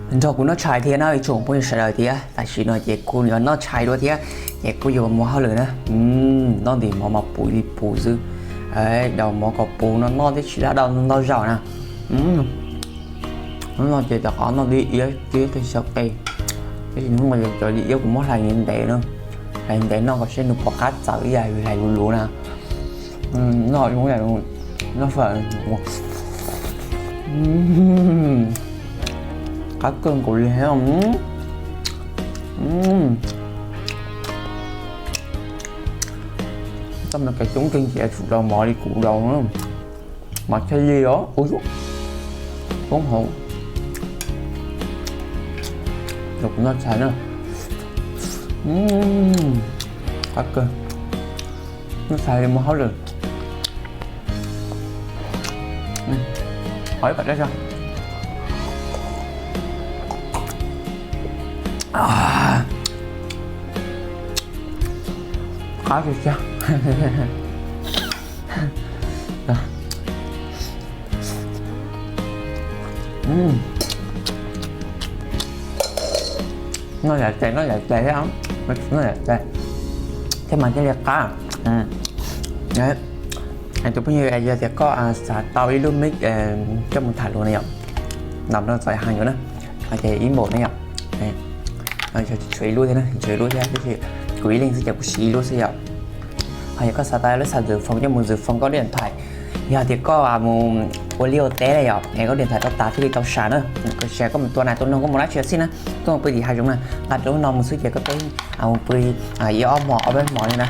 Nrog kuv noj tshais thiab na ib tsoom phooj ywg sawv daws thiab. Tam sim no ces kuj yuav noj tshais dua thiab, ces kuj yuav mus hauj lwm na. Noj ntim mov mas puv li puv xwb, daus mov kom puv no noj thiaj tsis lab dau ntau zaus na. Hnub no ces rov qab noj dib iab thiab qig xyaw qe, tab sis hnub no cov dib iab kuv muab hlais ntev ntev na, hlais ntev noj kom seb nws puas qab txawv ib yam li hlais luv luv na. Noj, noj fawm, qab kawg nkaus li thiab. Txoj me kev coob kawg nkaus, tsum daus mov li kuv daus na, mov thiaj li os. Ub, coob hauv. Los kuv noj tshais na. Qab kawg, noj tshais li mus hauj lwm. Qhov ib pam dab tsi. Qab tsis tsa. Noj yam tes, noj yam tes thiab, noj yam tes thiab mas thiaj li qab. Tus phooj ywg, yog tias koj xav tau ib lub mic coj mus tham lus na yom, nov no txawm hais yuav na, ces ib npaum na yom. Tshuav ib lub thiab, tshuav ib lub thiab, tab sis kuv ib leeg xwb ces kuv siv ib lub xwb yom. Ho yog koj xav tau lub xav zwm foos coj mus zwm foos koj lub điện thoại, yog tias koj mus ua liaj ua teb na yom, es koj điện thoại tau tas thiaj li tau sam na, koj sam koj mus tua nas tua noog koj mus dab tsi xij na, koj mus pw tim hav zoov na, nqa rau lub no mus xwb ces koj peb mus pw ib ob hmos ob peb hmos li na.